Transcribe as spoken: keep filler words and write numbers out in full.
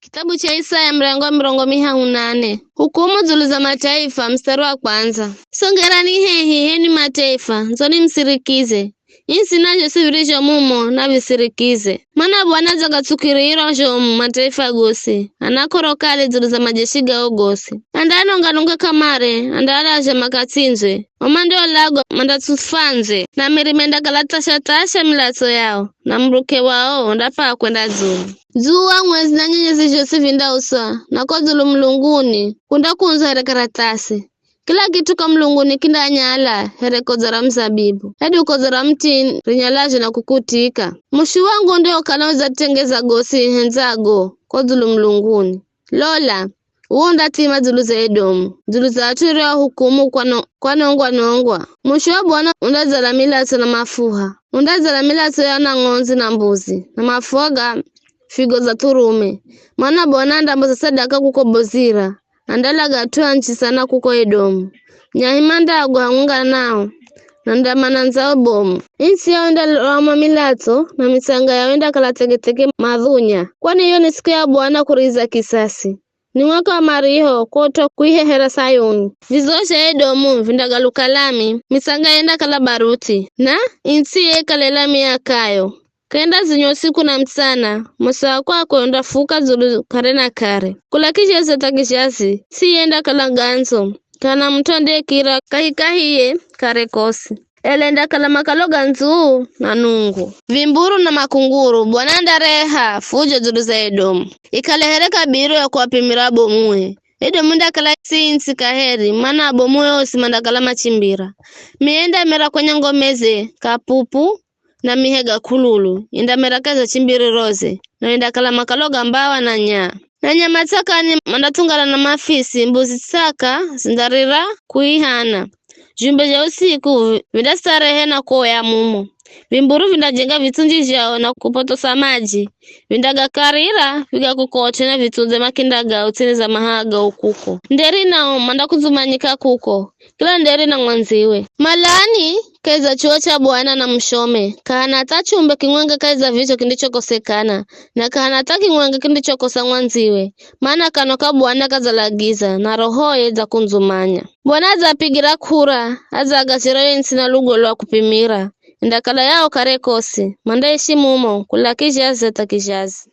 Kitabu cha Isaya, mrango wa mirongo mihahu nane. Hukumu dzulu za mataifa, mstari wa kwanza. Songerani hehi, heni mataifa, ndzoni msirikize. Insi nazho sivirizho mumo, navisirikize. Mana Bwana adzagatsukirira zhomu mataifa gosi, anakoro kale dzulu za majeshi gao gosi. Andaanonga-nonga kamare, andaalaja makatsindzwe. Omande olagwa mandatsufandzwe, na mirima indakala tasha-tasha milatso yao, na muruke wao undapaa kwenda dzulu. Dzuwa, mwezi na nyenyezi zhosi vindauswa, na ko dzulu mulunguni kundakundzwa here karatasi. Kila kit'u ko mulunguni kindanyala here kodza ra muzabibu, hedu kodza ra mutini rinyalazho na kukutika. Mushu wangu undiokala udzatengeza gosi nihendzago ko dzulu mulunguni. Lola, uwo undathima dzulu za Edomu, dzulu za at'u iriohukumu kwa no-, kwa nongwa-nongwa. Mushu wa Bwana undadzala milatso na mafuha, undadzala milatso ya na ng'ondzi na mbuzi, na mafuha ga figo za thurume. Mana Bwana andamboza sadaka kuko Bozira, andalaga at'u anji sana kuko Edomu. Nyahima ndagwa hamwenga nao, na ndamana ndzao bomu. Insi yao indalwama milatso, na mitsanga yao indakala theke-theke madhunya. Kwani iyo ni siku ya Bwana kuriza kisasi. Ni mwaka wa mariho kot'o kuihehera Sayuni. Vizozha Edomu vindagaluka lami, mitsanga yendakala baruthi, na insi yekala lami yakayo. K'endazinywa usiku na mutsana, mosi wa kwakwe undafuka dzulu kare na kare. Kula kizhazi hatha kizhazi, ts'i yendakala gandzo, k'ahana mut'u andekira kahikahi ye kare kosi. Ela endakala makalo ga ndzuu na nungu. Vimburu na makunguru, Bwana andareha fujo dzulu za Edomu. Ikale here kabiro ya kuwapimira abomuhe. Edomu indakala ts'i ntsi kaheri, mana abomuhe osi mandakala machimbira. Miya indamera kwenye ngomeze, kapupu, na mihe ga k'ululu, indamera kahi za chimbiriroze, na indakala makalo ga mbawa na nyaa. Na nyama tsakani mandathungana na mafisi, mbuzi tsaka zindarira kuihana. Zhumbe zha usiku vi-, vindastarehe na kuoya mumo. Vimburu vindajenga vitsundzi zhao na kupotosa maji, vindagakarira vigakokot'e na vitsundze makinda gao ts'ini za mahaha gao kuko. Nderi nao mandakundzumanyika kuko, kila nderi na mwandziwe. Malani kahi za chuwo cha Bwana na mushome, k'ahana hatha chumbe kimwenga kahi za vizho kindichokosekana, na k'ahana hatha kimwenga kindichokosa mwandziwe, mana kanwa ka Bwana kadzalagiza, na rohoye dzakundzumanya. Bwana adzapigira k'ura, adzaagazhira yo ntsi na lugo lwa kupimira, indakala yao kare kosi, mandaishi mumo, kula kizhazi hatha kizhazi.